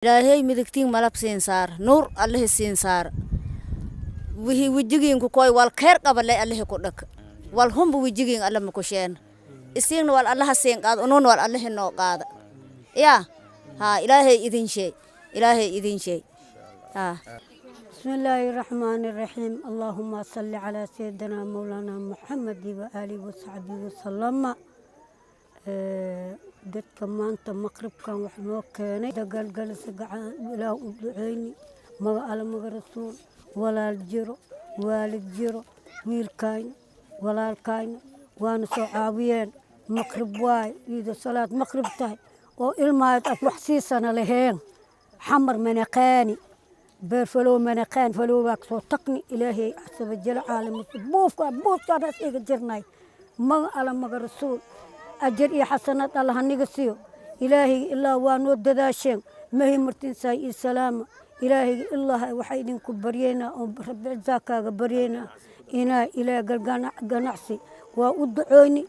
Ilaahay midigtiin malab siin saar, nuur Allahi siin saar, wixii wejigiinku koy wal kheer qaba le Allahi ku dhak, wal humba wejigiin Alla ma ku sheen, isiigna wal Allaha siin qaada, unuuna wal Allahi noo qaada. Yaa haa, Ilaahay idin sheey, Ilaahay idin sheey haa. بسم الله الرحمن الرحيم، اللهم صل على سيدنا مولانا محمد وآله وصحبه وسلم. Dadka maanta maqribkan wax noo keenay dagaalgalisa gacan Ilaah u duceyni, maga Alla, maga Rasuul, walaal jiro, waalid jiro, wiilkayna, walaalkayna waana soo caawiyeen. Maqrib waay, iida salaad maqrib tahay oo ilmahayd ad wax siisana laheen. Xamar manaqaani, beer falow manaqaan, falow baa kasoo taqni. Ilaahay casa wajal caalam buufka buufkaanaas iga jirnay. Maga Alla, maga Rasuul, ajar iyo xasanad Alla haniga siiyo. Ilaahayga ilaa waa noo dadaasheen, mahi martinsaay iyo salaama. Ilaahayga ilaa waxaa idinku baryeynaa oo Rabbi cisaakaaga baryeynaa inaa Ilaah ganacsi waa u ducooyni.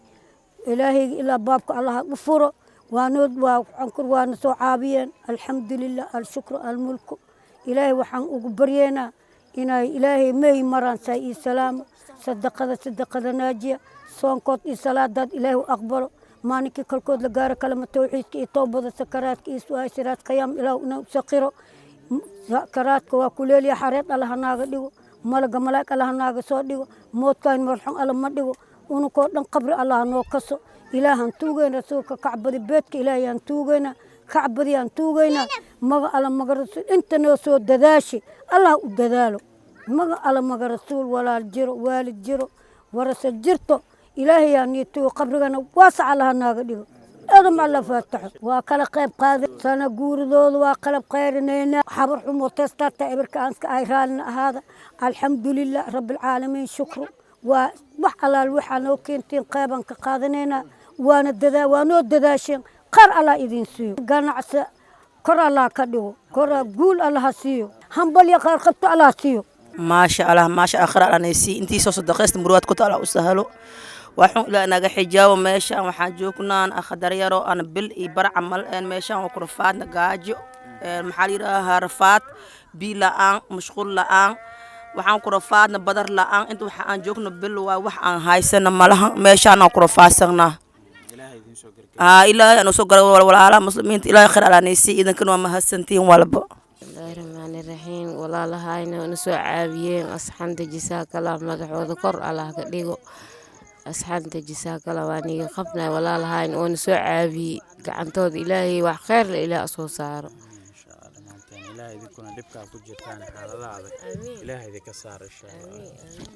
Ilaahayga ilaa baabka Allaha u furo. Waanoo waa ankur, waana soo caabiyeen. Alxamdulilah, alshukru, almulku. Ilaahay waxaan ugu baryeynaa inay Ilaahay meey maraan saa iyo salaama, sadaqada, sadaqada naajiya, soonkood iyo salaadaad Ilaahay u aqbalo. Maalinkii kalkood la gaaro kalama tawxiidka iyo toobada, sakaraadka iyo su-aashiraad qiyaam Ilaah inuu saqiro. Sakaraadka waa kuleelya, xareed Alla hanaaga dhigo, malaga malaa'ig Alla hanaaga soo dhigo, moodkaan marxun Alla ma dhigo, unukoo dhan qabri Allah noo kaso. Ilaahan tuugayna, Rasuulka, kacbadi beedka Ilaahayaan tuugayna, kacbadiyaan tuugaynaa. Maga Alla, maga Rasuul, inta noo soo dadaashi Allah u dadaalo. Maga Alla, maga Rasuul, walaal jiro, waalid jiro, warasa jirto, Ilaahayaa nii tuugo, qabrigana waasac Allaha naaga dhigo. Edam Alla faataxo waa kala qayb qaaday sana guuridooda, waa qalab qayrinaynaa. Xabar xumo testaarta ebirka aanska ay raalina ahaada. Alxamdulilah rabbilcaalamiin, shukru. Waa wax allaal waxaa noo keenteen qeybaan ka qaadanaynaa, waana dadaa, waa noo dadaasheen. Qaar Allah idin siiyo, ganacsi kor Allah ka dhigo, kor guul Allah siiyo, hambalya qaar qabto Allah siiyo. Maasha Allah, maasha akhira alanaysi intii soo sadaqaysta murwaad ku taala u sahalo, waxun Ilaa naga xijaabo. Meeshaan waxaan joognaan akhdaryaro aan bil iyo bar camal een meeshaan waa ku rafaadna, gaajo, maxaa la yidhaahaa, rafaad, biyo la'aan, mashquul la'aan, waxaan ku rafaadna badar la'aan. Inta waxa aan joogno bil waa, wax aan haysana malaha, meeshaan aan ku rafaadsanaa. Haa, Ilaahay aan usoo gara walaalaha muslimiinta. Ilaahay khayr alaanaysi, idinkana waa mahadsantihiin walba. Bismillaahi raxmaani raxiim. Walaalahayna na soo caawiyeen, asxaanta jisaakala, madaxooda kor Allah ka dhigo. Asxaanta jisaakala waa niga qabnay. Walaalahayna oo na soo caawiyey, gacantooda Ilaahay wax kheyr le Ilaah soo saaro. Ilaah idinkuna dhibkaa ku jirtaan, xaaladaha adag Ilaah idinka saaro, insha Allah.